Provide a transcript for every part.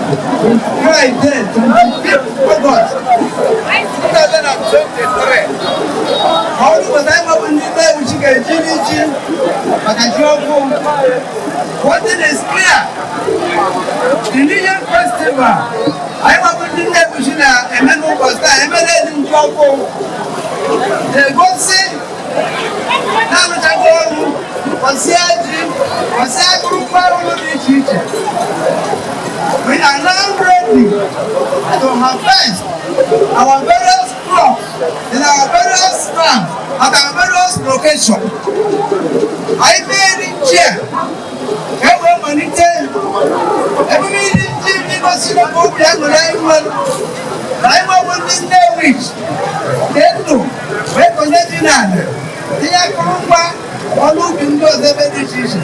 Friday, 25th August 2023. Ọrụ ụbọchị anyị nwebụ ndị Nnewi ga-eji n'iji maka ji ọkụ. One thing is clear. The New Yam Festival anyị nwebụ ndị Nnewi na-eme n'ụbọchị taa emere ezi ji ọkụ na-egosi na-arụchago ọrụ, kọsịa ji, kọsịa akụrụngwa ọrụ dị iche iche. We are now ready to harvest our various crops in our various farms at our various locations. Anyị mee ji a ka e wee malite emume iri ji ndị gosiri ka obi aṅụrị anyị nwere na anyị nwebụ ndị Nnewi dị ndụ wee konye ji n'ala, tinye akụrụngwa ọrụ ubi ndị ọzọ ebe dị iche iche,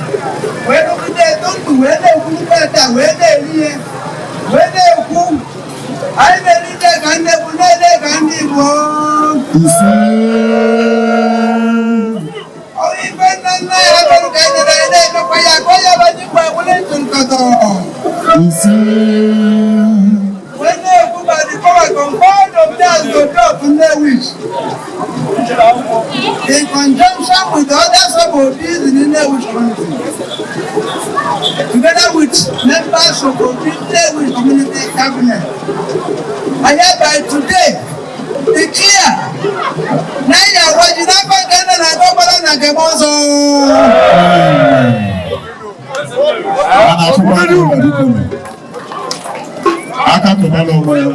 wee nọgide eto ndụ, wee na-ekwurukwa taa, wee na-eri ihe, wee na-ekwu anyị na-erite ka ndị bụ na-ede ka ndị Igbo. Ọrụ ife nna nna ya mere ka anyị nere na-emekwa ya ka onye bụ ji mgbe were ntụ nkọtọ wee na-ekwu by the power conferred on me as the of Nnewi in conjunction with the other sub-obis in the Nnewi community, together with members of the Nnewi Community Cabinet, I hereby today declare na anyị awa ji n'afọ nke nna na nke ọkpara na nke mmụọ nsọ. A na-afụkwa aka ụlọ biko nụ. Aka kụbala onwe ya.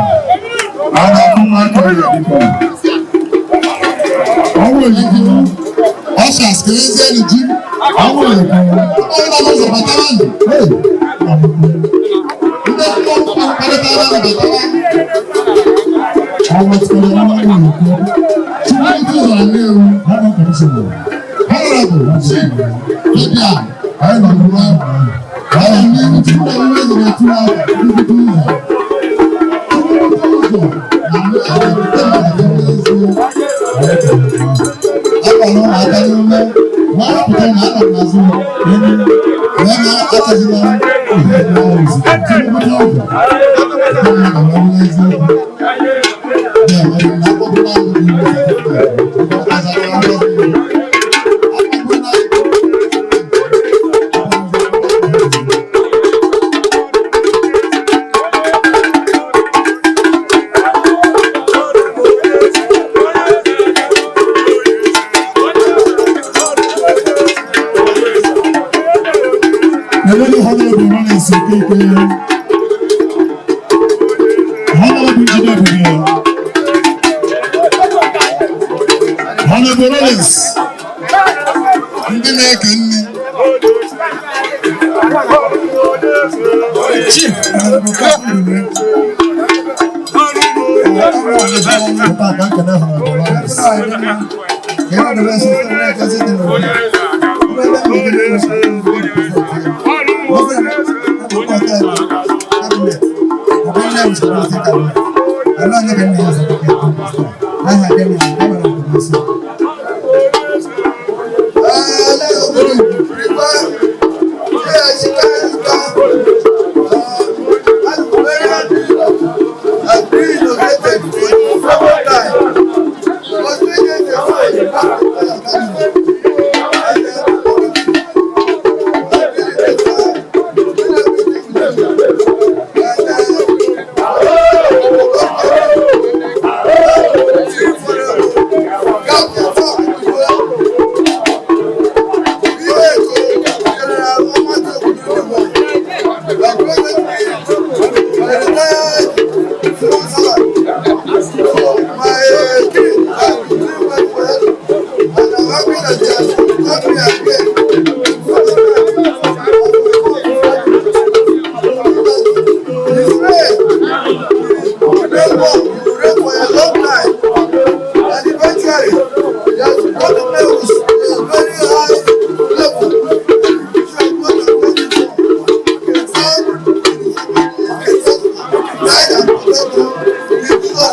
A na-afụkwa aka ụlọ biko nụ. Ọnwụ oyikwu. Ushers, kelezienụ ji. Ọnwụ oyikwu. Onye nọ n'ụzọ batawanụ. Hey! Ndị mmụọ kparịtara batawa. Ọnwụ tikere ọnwụ oyikwu. Chukwu ụzọ Nnewi. Honorable Commissioner. Honorable Chief Fabian. Anyị nọ n'ụlọ ahụ. Ọ n'ihu Chukwu na eze na-etu ahụ nkwupụta ụzọ. Nkwupụta ụzọ na n'ezie. Akwala ụmụ aka n'ume. Ma arapụta na anọ m n'azụ m. Wee ma achọzila ihe ndị ahụ ozugbo. Nkwupụta ụzọ. Nke mmadụ wee bụrụ eziokwu. Ya mere na akpọpụta ahụ dị iwu certificate. Azara ngọzi. Akpọpụta. Nalele Honorable Rollins Okeke. Honorable Jide Ebube. Honorable Rollins. Ndị na-eke nri. Chief Honorable Ndulue. Pụta ka nkene Honorable Rollins.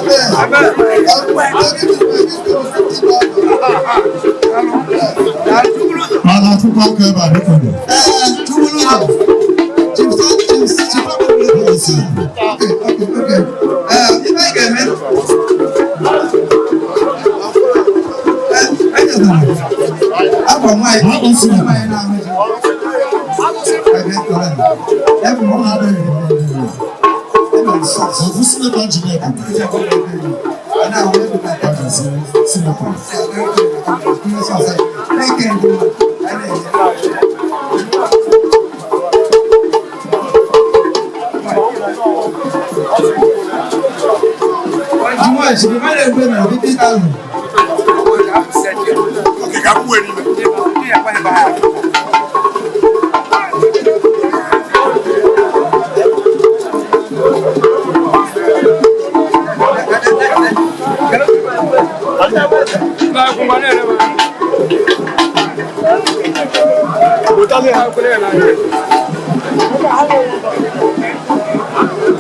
Amen. A na-atụkwa aka ebe a dịka ọ dị. Ofu sinetọ injinia bụ sinetọ.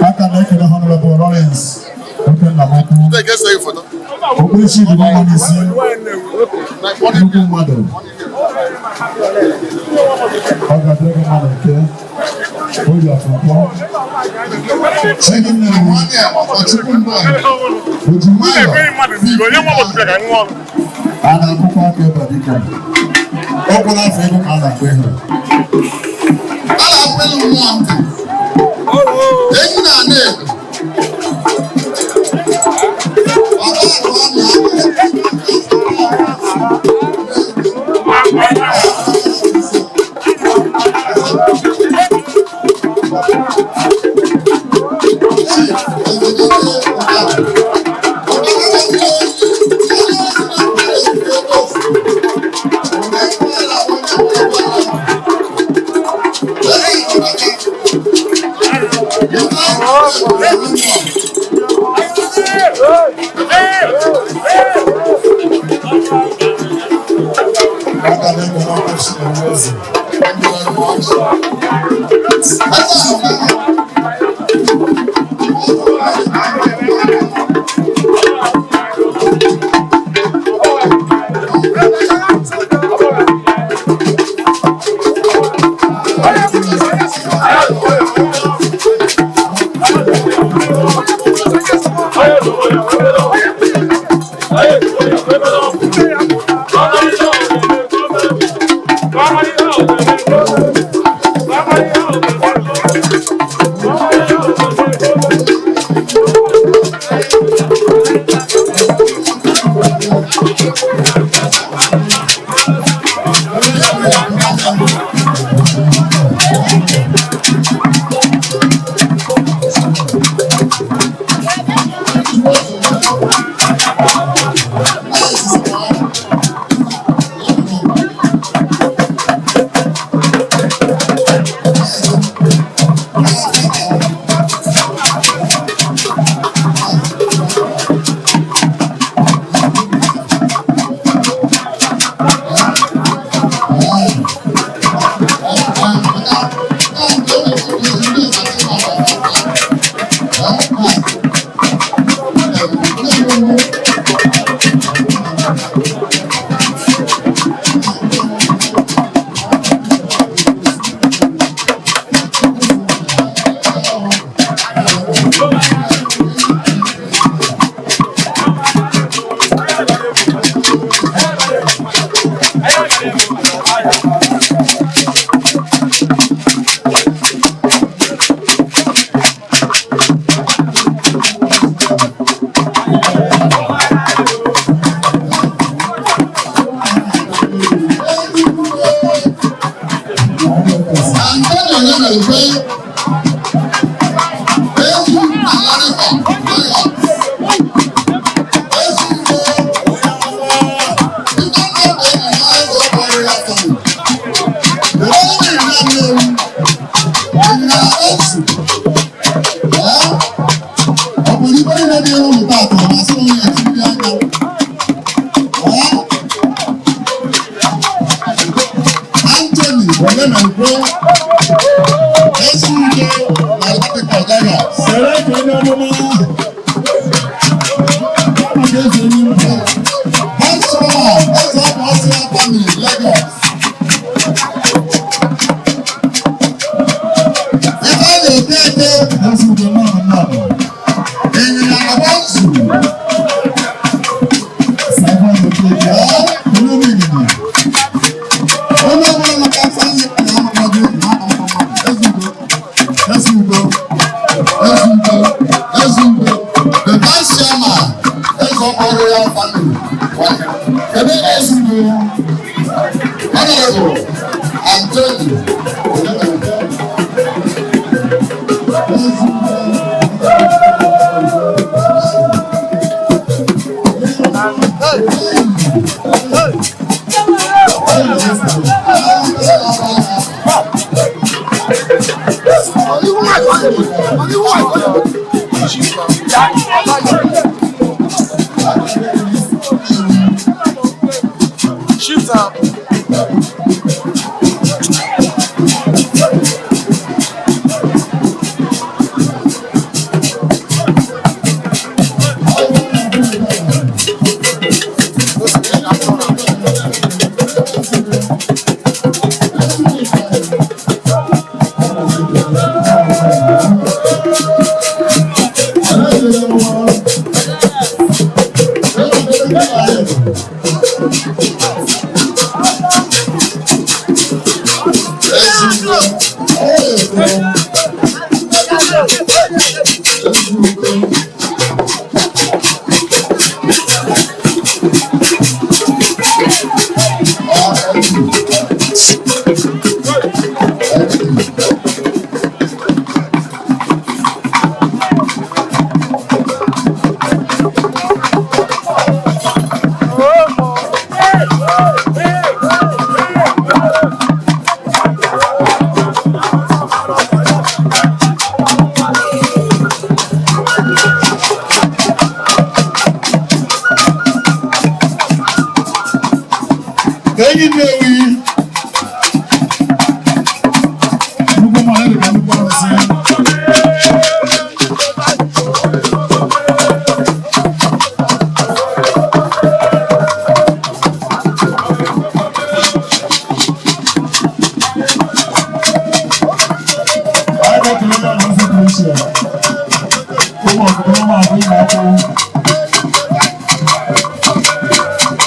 Aka na-ekele Honorable Lawrence oke nna m ukwu. Okpuruchi dị mma n'isi nnukwu mmadụ. Ọ ga-adịrị gị mma na eke, oyi afọ. Enyi nne m, oji nwayọọ a na-akụkọ aka ebe a dịka ọkwụ n'afọ ego ka a na-akpọ ịhụ. A na-akwụ elu mmụọ ntị. Enyi na-ana edo. Ọba akụ a na-akụ. Aka na-ekele ọkọchị na eze. Thank you very much. Eze Enyimba, Vice Chairman, Eze Ọkwa Family, Lagos. Ifeanyi Okeke, Ezeudo nnọọ nnọọ. Ịnyịnya Agbanzu. Simon Okeke, olórí ìgbìmọ̀. Onye ọbụla maka Ifeanyi na-amakwado na-akpọ Ezeudo, Ezeudo, Ezeudo, Ezeudo, the Vice Chairman, Eze Ọkwa Royal Family. Kedu Ezeudo? Honorable Anthony Onyemaechi. Shift up. Enyi Nnewi, nnukwu mmadụ ka nnukwu arụsị. Anyị ga-ekele ya na ofe pụrụ iche. Ụmụ ọkụkọ ụmụ akwụkwọ ịma akwụkwọ.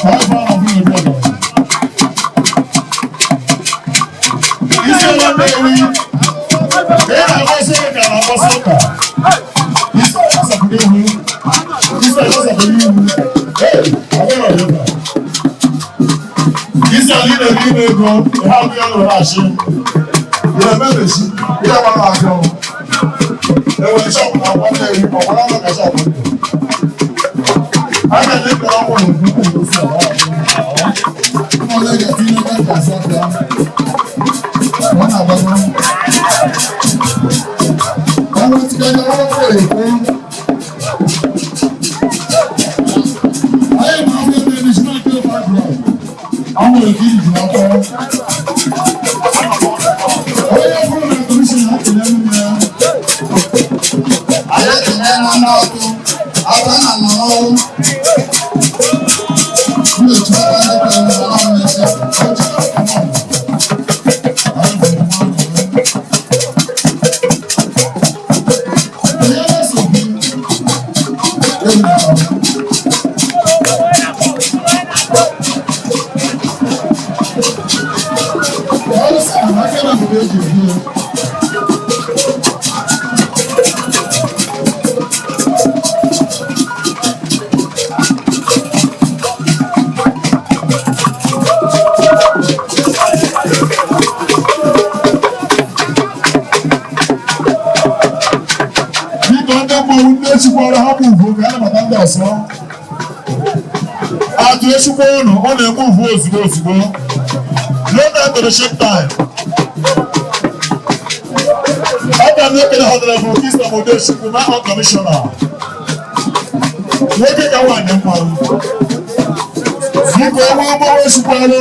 Anyị bụ ahụ bụ obodo. Isi ala Nnewi, ị na-agbasi ụka na-agbasi ụka. Isi ala sapụrụ ihu. Isi ala sapụrụ ihu. Ee, ọ bụrụ ọdịda. Isi ala ị na-eri ime ego, ị ha abụghị ọrụ na-achị. Ị na-emebechi, ị na-agba na-abịa ọrụ. Enwere shọpụ na akwa Nnewi, ọ gwara ọrụ ka shọpụ ndụ. A ga-elekere ọnwụ na ukwu isi ala ahụ. Ụmụ ole ga-etinye aka ka asatọ. Wọ́n náà bá wọn. Wọ́n ti dájọ́ wọ́n kọ̀ èkó. Ayé máa ń gbé ní ṣúná kí ó bá gbọ́. Àwọn èkì ìjù akọ. Onye bụrụ na kọmishọna akele m ya. Ayé kele na ndị ọkụ. Aba na nọrọ. Ndị otu aka ndị kere na ọrụ na-ese. Otu aka mmadụ. Biko ndị mmọnwụ ndị echikwara ha bụ uvo ka a nabata ndị ọzọ. Atụ echikwa ụnụ, ọ na-eme uvo ozugbo ozugbo. No time to the ship time. Aga m ekele Honorable Kristo Odechukwu, my own commissioner. Nwoke ka nwaanyị mmanụ. Biko enwe mgbanwe echikwalụ.